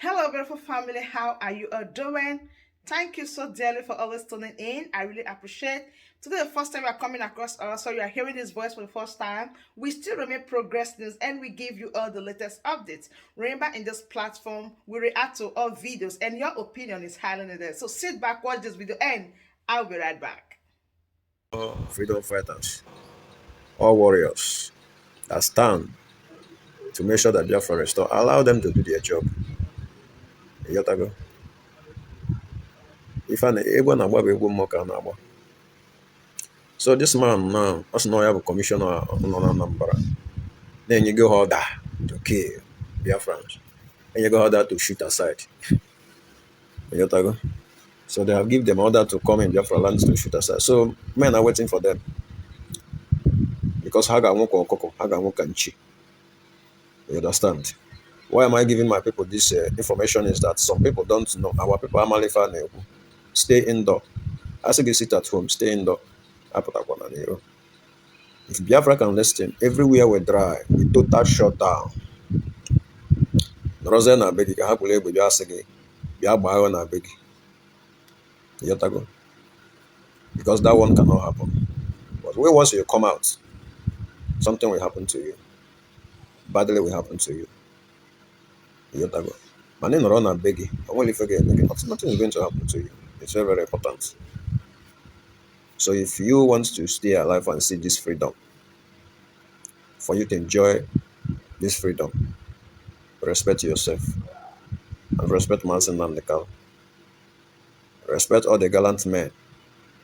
Hello, beautiful family. How are you all doing? Thank you so dearly for always tuning in. I really appreciate. Today, the first time you are coming across us, so you are hearing this voice for the first time. We still remain Progress News and we give you all the latest updates. Remember, in this platform, we react to all videos and your opinion is highly needed. So sit back, watch this video, and I'll be right back. Freedom fighters, all warriors that stand to make sure that Biafra restore, allow them to do their job. Ịghọtago? Ife a na egwu a na-agba bụ egwu mmụọ ka a na-agba. So this man now, ọ sị na ọ ya bụ kọmishọna nọ na Anambra, na-enyego ha order to kill Biafrans, enyego ha order to shoot aside. Ịghọtago? So they have give them order to come in Biafra land to shoot aside. So men are waiting for them because ha ga-anwụ ka ọkụkọ, ha ga-anwụ ka nchi. You understand? Why am I giving my people this information is that some people don't know. Our people amalifa na-ekwu. Stay indoor. Asị gị sit at home, stay indoor. Apụtakwana n'iro. If Biafra can listen, everywhere will dry with total shutdown. Nọrọzie na be gị ka ha kwere egbe bịa sị gị bịa gbaa agha na be gị. Ịghọtago? Because that one cannot happen. But when once you come out, something will happen to you. Badly will happen to you. Ịghọtago? Mana ị nọrọ na be gị, o nwere ife ga-eme gị. Nothing is going to happen to you. It's very, very important. So if you want to stay alive and see this freedom, for you to enjoy this freedom, respect yourself and respect Mazi Nnamdi Kanu. Respect all the gallant men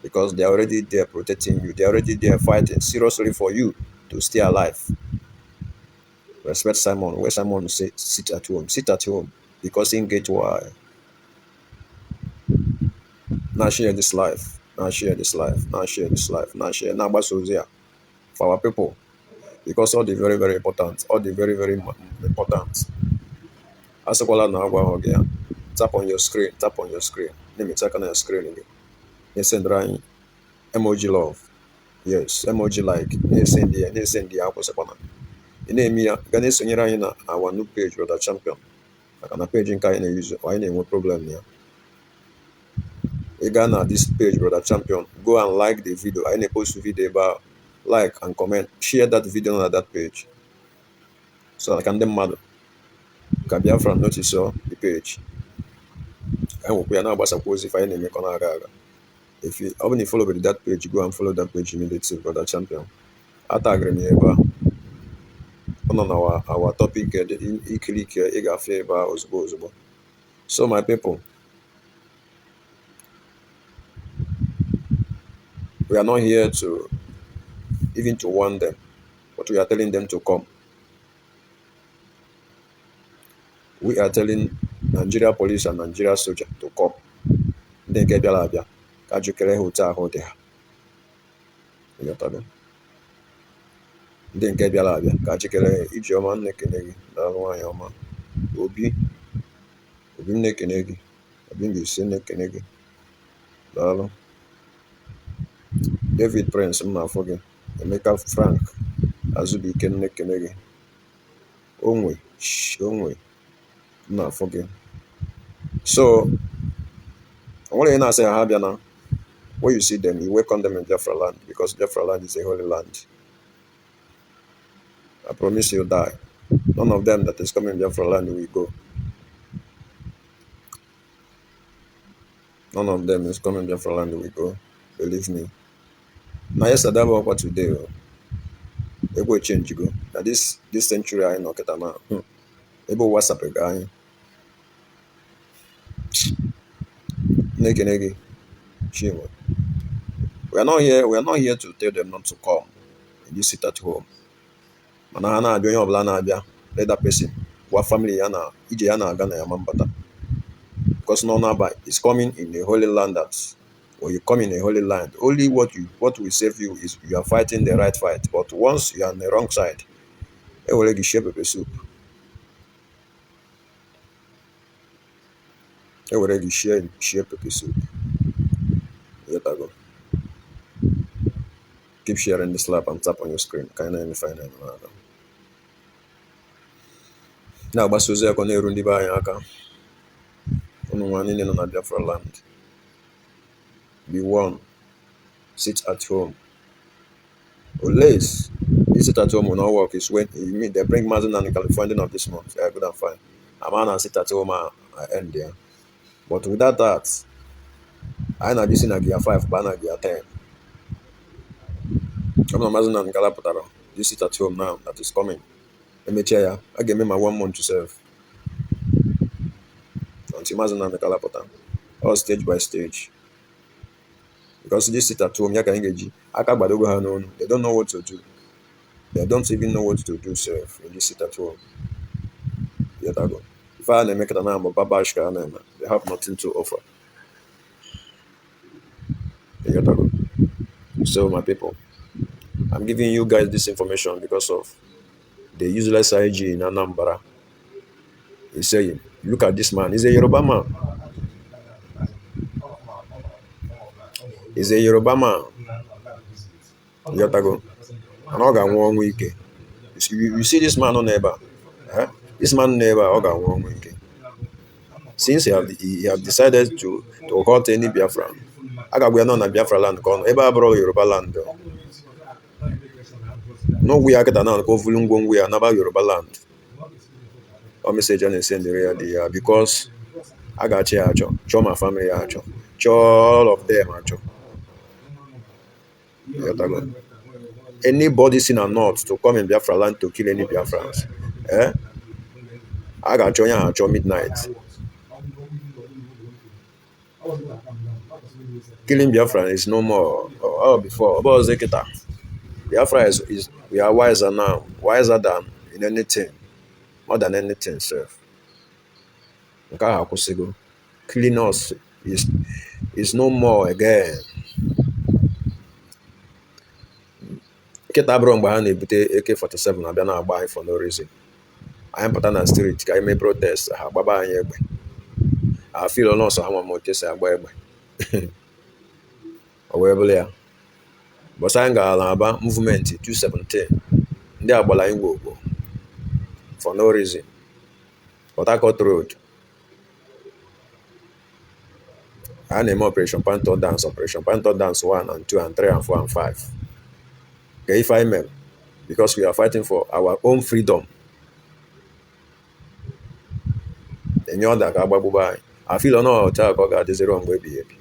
because they're already there protecting you. They're already there fighting seriously for you to stay alive. Respect Simon. Where Simon say sit at home, sit at home because he get why. Now share this life. Now share this life. Now share this life. Now share. Now ozi a for our people because all the very very important. All the very very important. Asịkwala na agwa ahụ gị ya. Tap on your screen. Tap on your screen. Na-emetụ aka na your screen gị. Na-esendịrị anyị emoji love. Yes, emoji like. Na-esendị ya. Na-esendị ya akwụsịkwana. Ị na-eme ya ga na-esonyere anyị na our new page Brother Champion maka na page nke anyị na-eyuzu anyị na-enwe problem na ya. Ị gaa na this page Brother Champion, go and like the video. Anyị na-epost video ebe ahụ. Like and comment, share that video na that page so that ka ndị mmadụ ka Biafra notice the page. Ka anyị nwekwa ya na-agbasakwa ozi ife anyị na-eme ka ọ na-aga aga. If you ọ bụ na ị follow that page, go and follow that page immediately, Brother Champion. Atagịrị m ya ebe a. Ọ nọ na our topic ikiri ike ị ga-afụ ya ebe a ozugbo ozugbo. So my people, we are not here to even to warn them, but we are telling them to come. We are telling Nigeria police and Nigeria soldier to come. Ndị nke bịara abịa ka jikere ha otu ahụ dị ha. Ịghọtago? Ndị nke bịara abịa ka jikere ha. Ijeọma m na-ekene gị, daalụ nwaanyị ọma. Obi Obi m na-ekene gị. Obi Mbaise m na-ekene gị. Daalụ. David Prince m na-afụ gị. Emeka Frank Azubike m na-ekene gị. Onwe Onwe m na-afụ gị. So o nwere ihe na-asị ha ha bịa na when you see them, you welcome them in Biafra land because Biafra land is a holy land. I promise you die. None of them that is coming in Biafra land will go. None of them is coming Biafra land will go. Believe me. Na yesterday bụ ọkwa today o. Egwu change go. Na this century anyị nọ kịta na ebe ụwa sapụrụ anyị. Na-ekene gị Chinwe. We are not here, we are not here to tell them not to come. You sit at home. Mana ha na-abịa onye ọbụla na-abịa let that person gwa family ya na ije ya na-aga na ya ma mbata. Because nọ n'aba is coming in a holy land that when you come in a holy land, only what will save you is you are fighting the right fight. But once you are on the wrong side, e were gị shie pepper soup. E were gị shie pepper soup. Ịghọtago? Keep sharing this live and tap on your screen. Ka anyị na-eme final na-aga. Na-agbasa ozi akọ na-eru ndị be anyị aka. Unu nwa niile nọ na Biafra land, be one, sit at home. Unless this sit at home will not work is when you mean they bring Mazi Nnamdi Kanu funding of this month. Yeah, good and fine. I'm gonna sit at home and I end there. But without that, anyị na-abịa na gear 5 baa na gear 10. Ọ bụ na Mazi Nnamdi Kanu pụtara this sit at home now that is coming. Emechie ya, a ga-eme ma one month to serve until Mazi Nnamdi Kanu pụta. All stage by stage. Because this sit at home ya ka anyị ga-eji aka gbadogo ha n'onu. They don't know what to do. They don't even know what to do sef in this sit at home. Ịghọtago? Ife a na-eme kịta na bụ babash ka a na-eme. They have nothing to offer. Ịghọtago? So my people, I'm giving you guys this information because of the useless IG in Anambra. He's saying, look at this man. He's a Yoruba man. He's a Yoruba man. Ịghọtago? And ọ ga-anwụ ọnwụ ike. You see this man nọ n'ebe a? Eh? This man nọ n'ebe a, ọ ga-anwụ ọnwụ ike. Since he have decided to hurt any Biafran, a ga-agwa ya nọ na Biafra land ka ọ nọ. Ebe a bụrụ Yoruba land. O. N'ogwu ya kịta na ka o vulu ngwongwo ya naba Yoruba land. Ọ message a na-esendịrị ya dị ya because a ga-achọ ya achọ, chọọ ma family ya achọ, chọọ all of them achọ. Ịghọtago? Anybody si na north to come in Biafra land to kill any Biafrans, eh? A ga-achọ onye ahụ achọ midnight. Killing Biafra is no more. Oh, before. Ọ bụ kịta. Biafra is we are wiser now, wiser than in anything, more than anything, sir. Nke ahụ akwụsịgo. Killing us is no more again. Nkịta bụrụ mgbe ha na-ebute AK-47 abịa na-agba anyị for no reason. Anyị pụta na street ka anyị mee protest, ha gbaba anyị egbe. Ha feel nọọsụ ha ma ma otu esi agba egbe. O wee bụrụ ya. Mbọsị anyị gara n'Aba movement 217, ndị a gbara anyị gwogwo for no reason. Port Harcourt Road. A na-eme Operation Panther Dance, Operation Panther Dance 1 and 2 and 3 and 4 and 5. Ka ife anyị mere, because we are fighting for our own freedom. Enye ọda ka agbagbuba anyị. Afilo na otu a ka ọ ga-adịziri mgbe ebighị ebi.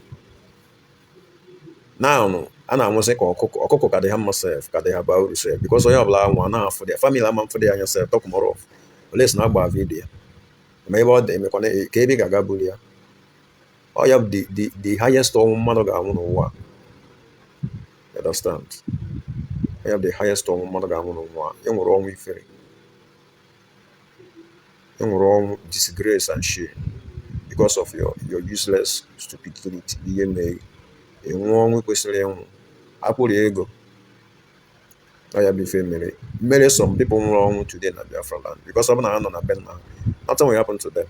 Now, a na-anwụsị ka ọkụkọ ọkụkọ ka dị ha mma sef ka dị ha baa uru sef because onye ọbụla anwụ a na-afụ dị family ama mfụ dị anya sef talk more of ole si na agba vidio ya ma ebe ọ dị emekwana ka ebe ị ga-aga buru ya. Ọ ya bụ the highest ọnwụ mmadụ ga-anwụ n'ụwa. You understand? Ọ ya bụ the highest ọnwụ mmadụ ga-anwụ n'ụwa. Ị nwụrụ ọnwụ ifere. Ị nwụrụ ọnwụ disgrace and shame because of your useless stupidity ihe mee ị nwụọ ọnwụ kwesịrị ịnwụ akwụrụ ego. Ọ ya bụ ife mere mere some people nwụrụ ọnwụ today na Biafra land because ọ bụ na ha nọ na be nna ha, nothing will happen to them,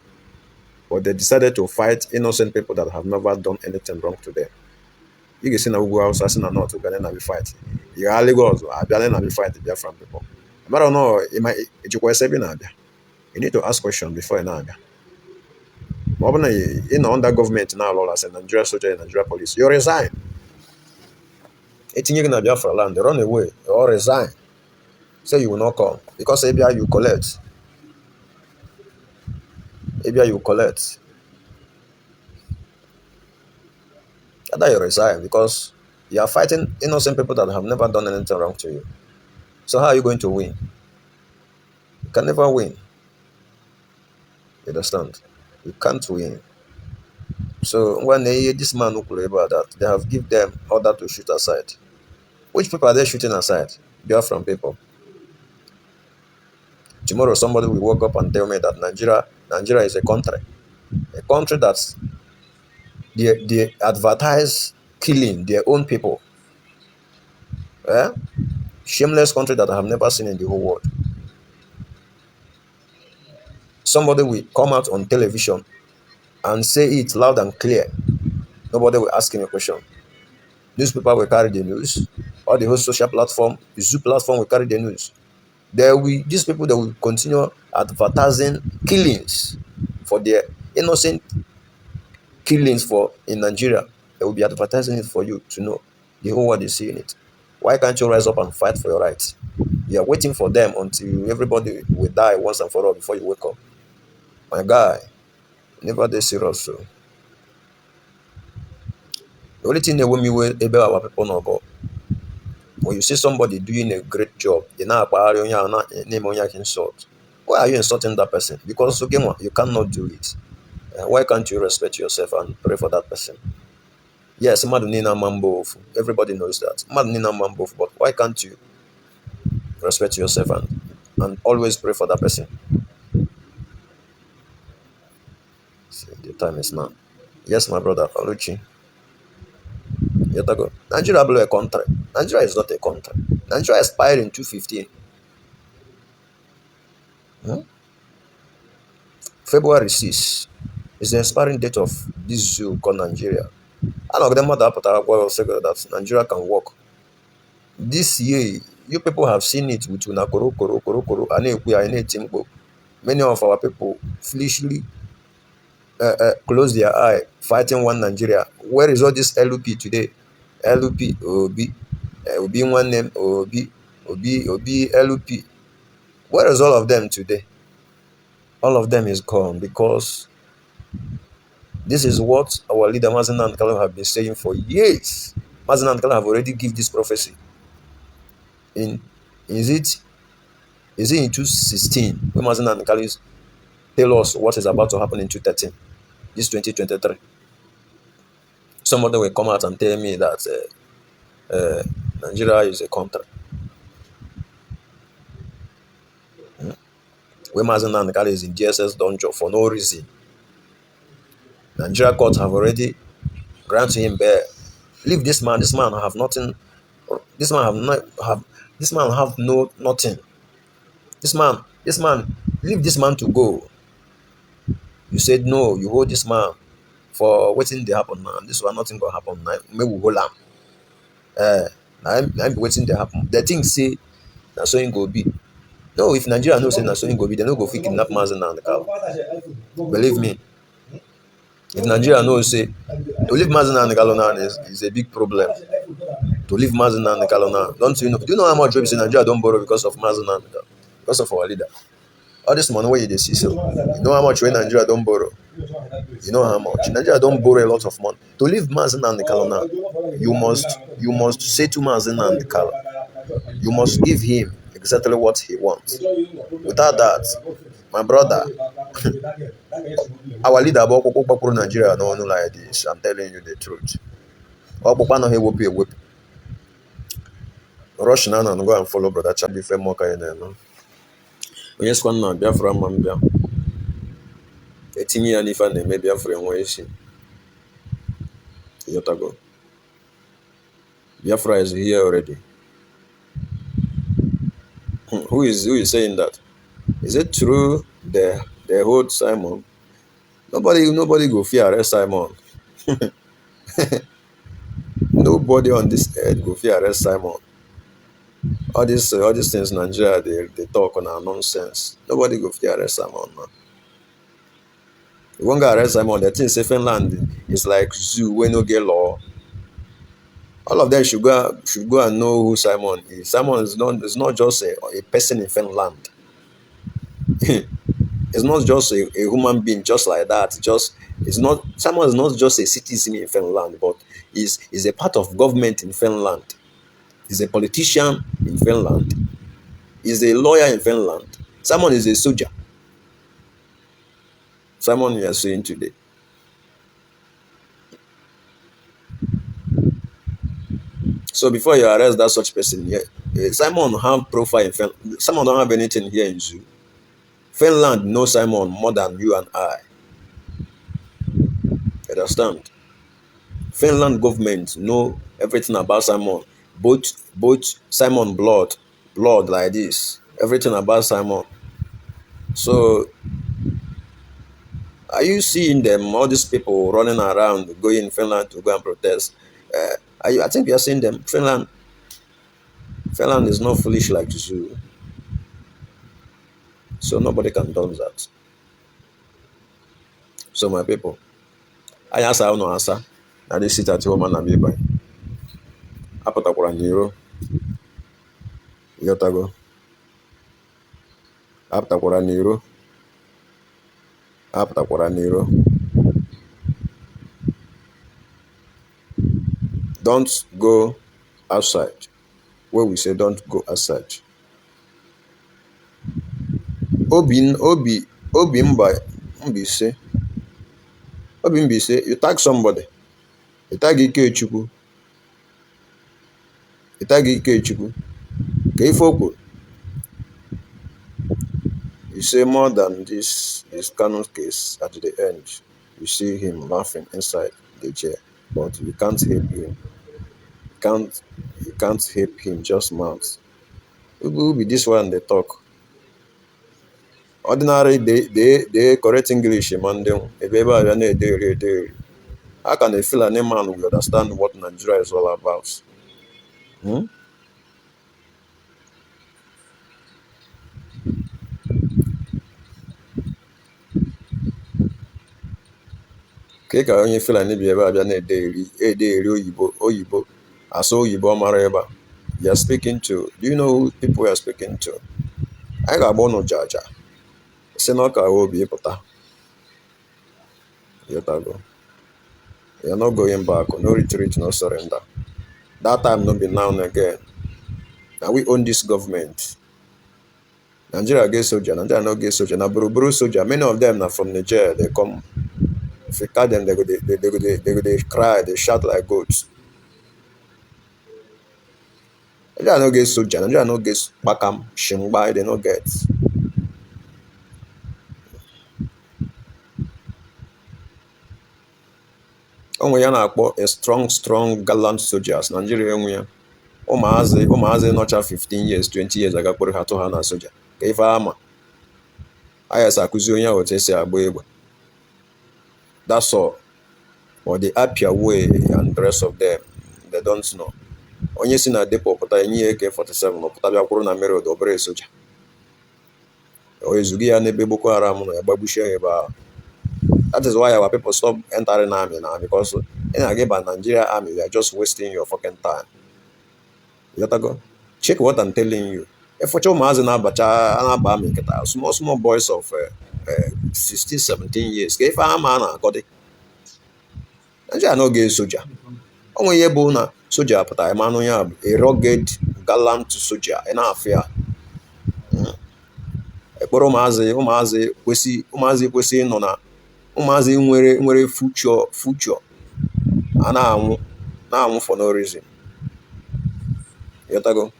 but they decided to fight innocent people that have never done anything wrong to them. Ị ga-esi na ugwu Hausa si na north bịa na fight ị gaa Lagos abịa na fight Biafran people. Mara nọ ejikwa ese ebe ị na-abịa. You need to ask question before ị na-abịa. Ma ọ bụ na ị nọ under gọọmenti na-alụ ọrụ as a Nigeria soldier, Nigeria police, you resign. Etinye gị na Biafra land, run away or resign, say you will not come because ịbịa you collect, ịbịa you collect. Either you resign because you are fighting innocent people that have never done anything wrong to you. So how are you going to win? You can never win. You understand? You can't win. So when they hear this man kwuru ebe a that they have give them order to shoot aside. Which people are they shooting aside? Biafran people. Tomorrow somebody will wake up and tell me that Nigeria is a country that they advertise killing their own people. Eh? Shameless country that I have never seen in the whole world. Somebody will come out on television and say it loud and clear. Nobody will ask him a question. Newspaper will carry the news. All the whole social platform, the Zoo platform will carry the news. There will these people that will continue advertising killings for their innocent Killings for in Nigeria, they will be advertising it for you to know. The whole world is seeing it. Why can't you rise up and fight for your rights? You are waiting for them until everybody will die once and for all before you wake up. My guy, never dey serious. So the only thing na-ewe m iwe ebe our people nọ bụ when you see somebody doing a great job, ị na-akpagharị onye ahụ na-eme onye ahụ insult. Why are you insulting that person? Because okay, you cannot do it. Why can't you respect yourself and pray for that person? Yes, mmadụ niile ama mba ofu. Everybody knows that. Mmadụ niile ama mba ofu, but why can't you respect yourself and always pray for that person? See, the time is now. Yes, my brother, Oluchi. Yotago. Nigeria blew a country. Nigeria is not a country. Nigeria expired in 2015. Hmm? February 6 is the expiring date of this zoo called Nigeria. And of them that Nigeria can work. This year, you people have seen it with una koro koro koro koro and many of our people foolishly close their eye fighting one Nigeria. Where is all this LP today? LP, Obi, Obi one name, Obi, Obi, Obi, LP. Where is all of them today? All of them is gone because this is what our leader Mazi Nnamdi Kanu have been saying for years. Mazi Nnamdi Kanu have already give this prophecy. In is it is it in 2016 when Mazi Nnamdi Kanu tell us what is about to happen in 2013, this 2023. Somebody will come out and tell me that Nigeria is a country. Where Mazi Nnamdi Kanu is in DSS dungeon for no reason. Nigeria court have already granted him bail. Leave this man. This man have nothing. This man have not have. This man have no nothing. This man. This man. Leave this man to go. You said no. You hold this man for waiting they happen now. This one nothing gonna happen now. Maybe we hold am. Now I'm waiting they happen. The thing say na so im go be. No, if Nigeria know say na so im go be, they no go fit kidnap Mazi Nnamdi Kanu. Believe me. If Nigeria know say to leave Mazi Nnamdi Kanu now is a big problem. To leave Mazi Nnamdi Kanu now, don't you know? Do you know how much we say Nigeria don't borrow because of Mazi Nnamdi Kanu? Because of our leader. All this money where you dey see so, you know how much when Nigeria don't borrow? You know how much? Nigeria don't borrow a lot of money. To leave Mazi Nnamdi Kanu now, you must say to Mazi Nnamdi Kanu, you must give him exactly what he wants. Without that, my brother, our leader bụ ọkpụkpụ gbapụrụ Nigeria n'ọnụ like this. I'm telling you the truth. Ọkpụkpụ anaghị ewepụ ewepụ. Rush now and go and follow brother Charlie ife mmụọ ka anyị na-eme. Onye sịkwa na Biafra ma mbịa etinye ya n'ife a na-eme Biafra enwe isi. Ịghọtago? Biafra is here already. Who is saying that? Is it true they hold Simon? Nobody go fear arrest Simon. Nobody on this earth go fear arrest Simon. All these things Nigeria they talk on are nonsense. Nobody go fear arrest Simon now. You won't go arrest Simon. The thing say Finland is like zoo wey no get law. All of them should go and know who Simon is. Simon is not just a person in Finland. It's not just a human being just like that. Just it's not Simon is not just a citizen in Finland, but is a part of government in Finland. He's a politician in Finland. He's a lawyer in Finland. Simon is a soldier. Simon you are seeing today. So before you arrest that such person, yeah, Simon have profile in Finland. Simon don't have anything here in Zoo. Finland know Simon more than you and I. You understand? Finland government know everything about Simon. Both Simon blood like this. Everything about Simon. So are you seeing them? All these people running around, going in Finland to go and protest. I think you are seeing them. Finland is not foolish like Zoo, so nobody can do that. So my people, Anyị asa ụnụ asa na this sit at home na-abịa ịbanye. Apụtakwara n'iro. Ịghọtago? Apụtakwara n'iro. Apụtakwara n'iro. Don't go outside. Where we say don't go outside. Obi Obi Obi Mba Mbaise. Obi Mbaise, you tag somebody. You tag Ikechukwu. You tag Ikechukwu. Ka ife o kwuru. You say more than this Kanu case at the end. You see him laughing inside the chair, but you can't help him. You can't help him, just mouth. Who be this one they talk? Ordinary they correct English man them. Ebe ebe a bịa na-ede eri ede eri. How can a Fulani man will understand what Nigeria is all about? Hmm? Ka ka onye Fulani bi ebe a bịa na-ede eri ede eri oyibo oyibo asụ oyibo ọ mara ebe a. You are speaking to, do you know who people you are speaking to? Anyị ga-agba ụnụ jaja. Si na ọka obi pụta. Ịghọtago? You are not going back. No retreat, no surrender. That time no be now again. Now we own this government. Nigeria get soldier, Nigeria no get soldier. Na borrow soldier. Many of them na from Niger. They come. If you catch them, they go they cry, they shout like goats. Nigeria no get soldier. Nigeria no get bakam, shingbai. They no get. Onwe ya na-akpọ a strong, strong, gallant soldiers. Nigeria enwe ya. Ụmụazị ụmụazị nọcha 15 years, 20 years agakpọrọ ha tụ ha na soja. Ka ife ama. Ayas akụzi onye ahụ otu esi agba egbe. That's all. But the Apia way and the rest of them, they don't know. Onye si na depot pụta enye ya AK-47 ọ pụta bịa kwụrụ na mmiri obere soja. O ezughị ya n'ebe Boko Haram nọ ya gbagbuchie ya ebe ahụ. That is why our people stop entering army now, because ị na-aga ịba Nigeria army, you are just wasting your fucking time. You go. Check what I'm telling you. Ịfụcha ụmụazị na-abacha na-aba army nkịta, small small boys of 16, 17 years, ka ife ama a na-akọ dị. Nigeria no get soja. O nwere ihe bụ na soja pụtara ịmanụ ya bụ a rugged gallant soja ị na-afụ ya. Ekpere ụmụazị ụmụazị kwesị ụmụazị kwesị ịnọ na ụmụazị nwere nwere future future a na-anwụ na-anwụ for no reason. Ịghọtago?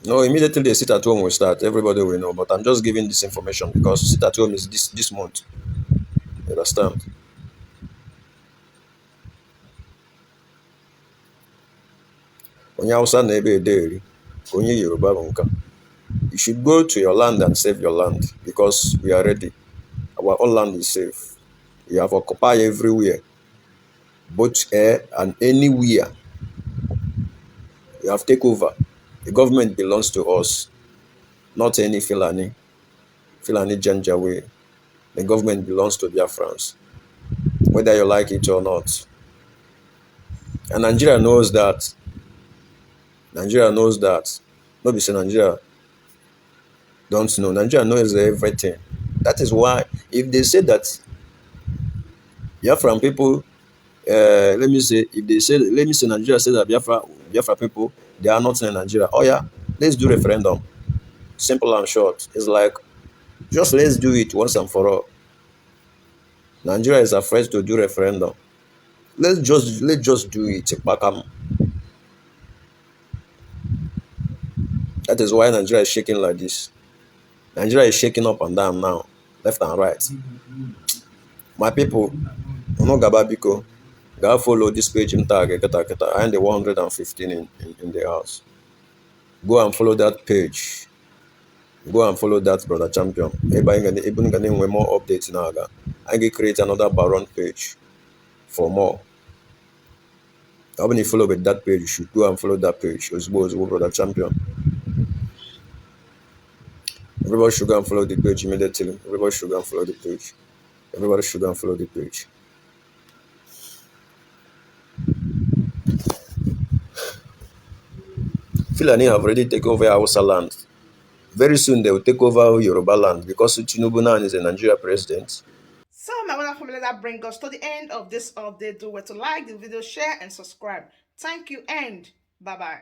No, immediately the sit at home will start. Everybody will know. But I'm just giving this information because sit at home is this month. You understand? Onye Hausa na ebe ede eri, ka onye Yoruba bụ nka. You should go to your land and save your land because we are ready. Our own land is safe. We have occupied everywhere, both air and anywhere. We have taken over. The government belongs to us, not any Fulani, Fulani Janjaweed. The government belongs to Biafrans, whether you like it or not. And Nigeria knows that. Nigeria knows that. No be say Nigeria don't know. Nigeria knows everything. That is why if they say that Biafran people, let me say, if they say, let me say Nigeria say that Biafra people, they are not in Nigeria. Oh yeah, let's do referendum. Simple and short. It's like, just let's do it once and for all. Nigeria is afraid to do referendum. Let's just do it. Bakam. That is why Nigeria is shaking like this. Nigeria is shaking up and down now, left and right. My people, unu gaba biko, go follow this page m tag kịta kịta. I'm the 115 in the house. Go and follow that page. Go and follow that brother champion. Ebe anyị ga ebe unu ga na-enwe more updates na-aga. Anyị ga-create another Baron page for more. Ọ bụ na you follow with that page, you should go and follow that page. Ozugbo ozugbo brother champion. Everybody should go and follow the page immediately. Everybody should go and follow the page. Everybody should go and follow the page. Fulani have already taken over Hausaland. Very soon they will take over Yorubaland because Tinubu now is a Nigeria president. So my wonderful family, that brings us to the end of this update. Do well to like the video, share, and subscribe. Thank you, and bye-bye.